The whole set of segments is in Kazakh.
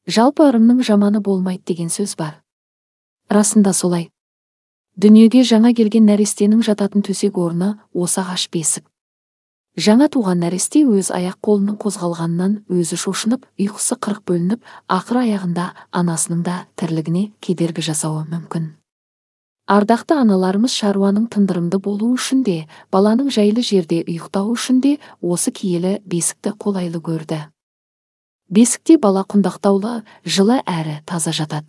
Жалпы ырымның жаманы болмайды деген сөз бар. Расында солай. Дүниеге жаңа келген нәрестенің жататын төсек орны осы ағаш бесік. Жаңа туған нәресте өз аяқ қолының қозғалғанынан өзі шошынып, ұйқысы қырық бөлініп, ақыр аяғында анасының да тірлігіне кедергі жасауы мүмкін. Ардақты аналарымыз шаруаның тындырымды болуы үшін де, баланың жайлы жерде ұйықтауы үшін де осы киелі бесікті қолайлы көрді. Бесікте бала құндақтаулы, жылы әрі таза жатады.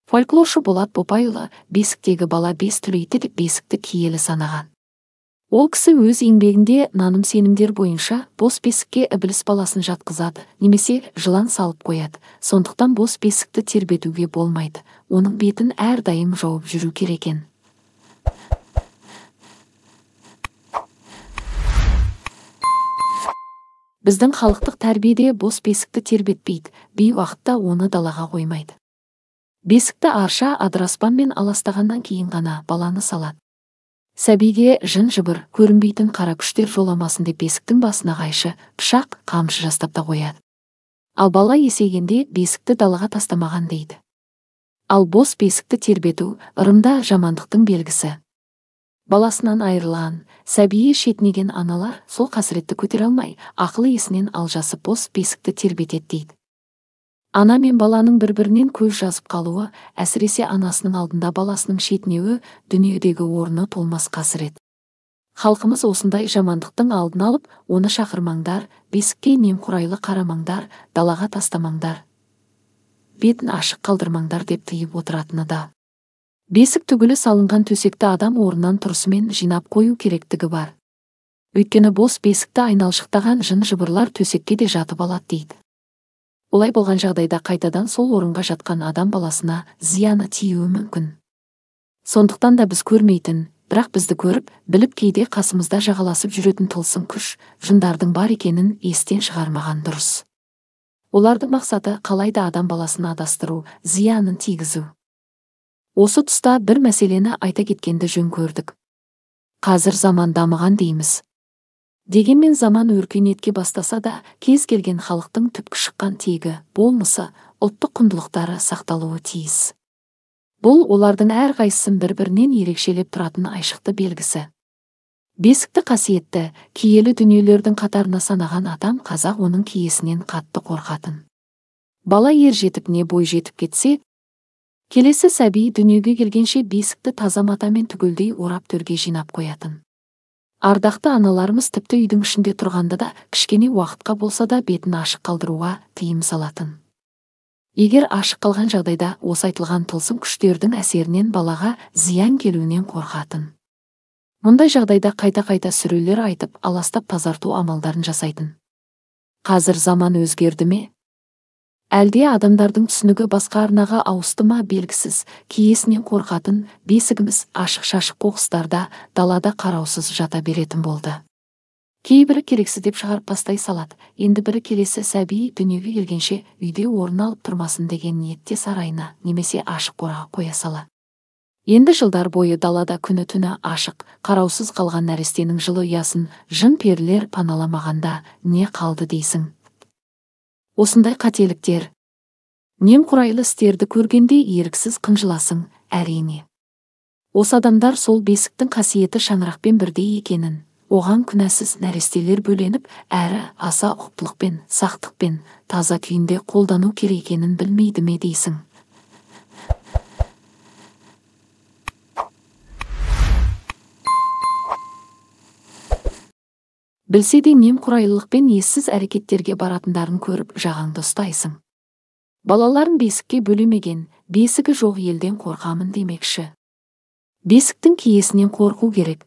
Фольклоршы Болат Бопайұлы бесіктегі бала бес түлейді деп бесікті киелі санаған. Ол кісі өз еңбегінде наным-сенімдер бойынша бос бесікке ібіліс баласын жатқызады, немесе жылан салып қояды. Сондықтан бос бесікті тербетуге болмайды. Оның бетін әрдайым жауып жүру керек екен. Біздің халықтық тәрбиеде бос бесікті тербетпейді, бейуақытта оны далаға қоймайды. Бесікті арша адыраспанмен аластағаннан кейін ғана баланы салады. Сәбиге жын-жыбыр, көрінбейтін қара күштер жоламасын деп бесіктің басына қайшы, пышақ, қамшы жастап та қояды. Ал бала есейгенде бесікті далаға тастамаған дейді. Ал бос бесікті тербету ырымда жамандықтың белгісі. Баласынан айырылған, сәбиі шетінеген аналар сол қасіретті көтере алмай, ақылы есінен алжасып бос бесікті тербетеді дейді. Ана мен баланың бір-бірінен көз жазып қалуы, әсіресе анасының алдында баласының шетінеуі дүниедегі орны толмас қасірет. Халқымыз осындай жамандықтың алдын алып, оны шақырмаңдар, бесікке немқұрайлы қарамаңдар, далаға тастамаңдар, бетін ашық қалдырмаңдар деп тыйып отыратыны да. Бесік түгілі салынған төсекті адам орнынан тұрысымен жинап қою керектігі бар. Өйткені бос бесікті айналшықтаған жын-жыбырлар төсекке де жатып алады дейді. Олай болған жағдайда қайтадан сол орынға жатқан адам баласына зияны тиюі мүмкін. Сондықтан да біз көрмейтін, бірақ бізді көріп, біліп кейде қасымызда жағаласып жүретін тылсым күш, жындардың бар екенін естен шығармаған дұрыс. Олардың мақсаты қалайда адам баласын адастыру, зиянын тигізу. Осы тұста бір мәселені айта кеткенді жөн көрдік. Қазір заман дамыған дейміз. Дегенмен заман өркениетке бастаса да, кез келген халықтың түпкі шыққан тегі, болмысы, ұлттық құндылықтары сақталуы тиіс. Бұл олардың әрқайсысын бір-бірінен ерекшелеп тұратын айшықты белгісі. Бесікті қасиетті, киелі дүниелердің қатарына санаған адам қазақ оның киесінен қатты қорқатын. Бала ер жетіп не бой жетіп кетсе, келесі сәби дүниеге келгенше бесікті таза матамен түгелдей орап төрге жинап қоятын. Ардақты аналарымыз тіпті үйдің ішінде тұрғанда да кішкене уақытқа болса да бетін ашық қалдыруға тыйым салатын. Егер ашық қалған жағдайда осы айтылған тылсым күштердің әсерінен балаға зиян келуінен қорқатын. Мұндай жағдайда қайта-қайта сүрелер айтып, аластап тазарту амалдарын жасайтын. Қазір заман өзгерді ме? Әлде адамдардың түсінігі басқа арнаға ауысты ма белгісіз, киесінен қорқатын бесігіміз ашық-шашық қоқыстарда, далада қараусыз жата беретін болды. Кейбірі керексіз деп шығарып тастай салады, енді бірі келесі сәби дүниеге келгенше үйде орын алып тұрмасын деген ниетте сарайына немесе ашық қораға қоя салады. Енді жылдар бойы далада күні-түні ашық, қараусыз қалған нәрестенің жылы ұясын жын-перілер паналамағанда не қалды дейсің? Осындай қателіктер, немқұрайлы істерді көргенде еріксіз қынжыласың, әрине. Осы адамдар сол бесіктің қасиеті шаңырақпен бірдей екенін, оған күнәсіз нәрестелер бөленіп, әрі аса ұқыптылықпен, сақтықпен, таза күйінде қолдану керек екенін білмейді ме дейсің? Білсе де немқұрайлылықпен ессіз әрекеттерге баратындарын көріп жағаңды ұстайсың. Балаларын бесікке бөлемеген, бесігі жоқ елден қорқамын демекші. Бесіктің киесінен қорқу керек.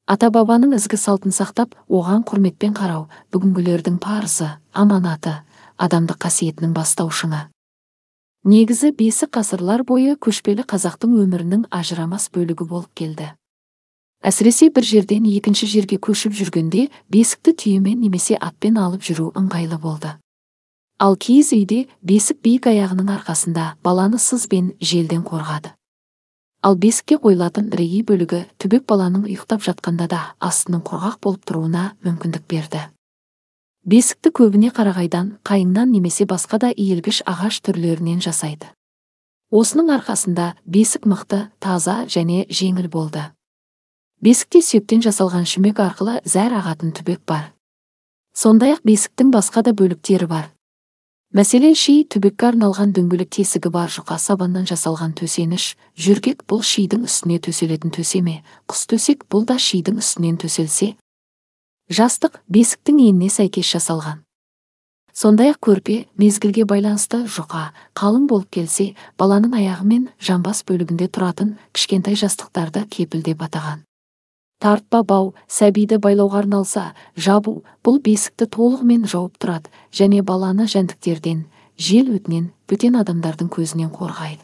Ата-бабаның ізгі салтын сақтап, оған құрметпен қарау бүгінгілердің парызы, аманаты, адамдық қасиетінің бастаушыңы. Негізі бесік ғасырлар бойы көшпелі қазақтың өмірінің ажырамас бөлігі болып келді. Әсіресе бір жерден екінші жерге көшіп жүргенде бесікті түйемен немесе атпен алып жүру ыңғайлы болды. Ал киіз үйде бесік биік аяғының арқасында баланы сыз бен желден қорғады. Ал бесікке қойылатын бірегей бөлігі түбек баланың ұйықтап жатқанда да астының құрғақ болып тұруына мүмкіндік берді. Бесікті көбіне қарағайдан, қайыңнан немесе басқа да иілгіш ағаш түрлерінен жасайды. Осының арқасында бесік мықты, таза және жеңіл болды. Бесікте сүйектен жасалған шүмек арқылы зәр ағатын түбек бар. Сондай-ақ бесіктің басқа да бөліктері бар. Мәселен, ши түбекке арналған дөңгелек тесігі бар жұқа сабаннан жасалған төсеніш, жөргек бұл шидің үстіне төселетін төсеме, құс төсек бұл да шидің үстінен төселсе, жастық бесіктің еніне сәйкес жасалған. Сондай-ақ көрпе мезгілге байланысты жұқа, қалың болып келсе, баланың аяғы мен жамбас бөлігінде тұратын кішкентай жастықтарды кепіл деп атаған. Тартпа бау сәбиді байлауға арналса, жабу бұл бесікті толығымен жауып тұрады және баланы жәндіктерден, жел өтінен, бөтен адамдардың көзінен қорғайды.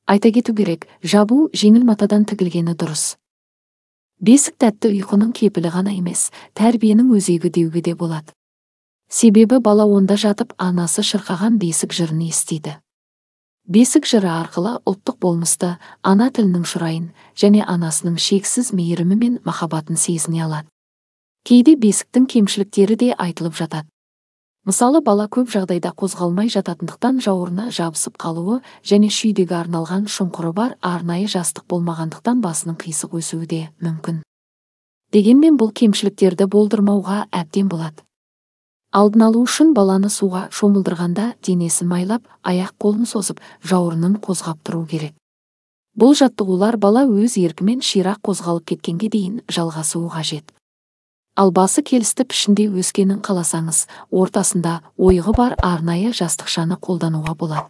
Айта кету керек, жабу жеңіл матадан тігілгені дұрыс. Бесік тәтті ұйқының кепілі ғана емес, тәрбиенің өзегі деуге де болады. Себебі бала онда жатып анасы шырқаған бесік жырын естиді. Бесік жыры арқылы ұлттық болмысты, ана тілінің шырайын және анасының шексіз мейірімі мен махаббатын сезіне алады. Кейде бесіктің кемшіліктері де айтылып жатады. Мысалы, бала көп жағдайда қозғалмай жататындықтан жауырына жабысып қалуы және шүйдегі арналған шұңқыры бар арнайы жастық болмағандықтан басының қисық өсуі де мүмкін. Дегенмен бұл кемшіліктерді болдырмауға әбден болады. Алдын алу үшін баланы суға шомылдырғанда денесін майлап, аяқ қолын созып, жауырынын қозғап тұру керек. Бұл жаттығулар бала өз еркімен ширақ қозғалып кеткенге дейін жалғасуы қажет. Ал басы келісті пішінде өскенін қаласаңыз, ортасында ойығы бар арнайы жастықшаны қолдануға болады.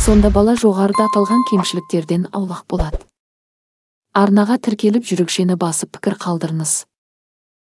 Сонда бала жоғарыда аталған кемшіліктерден аулақ болады. Арнаға тіркеліп жүрекшені басып пікір қалдырыңыз.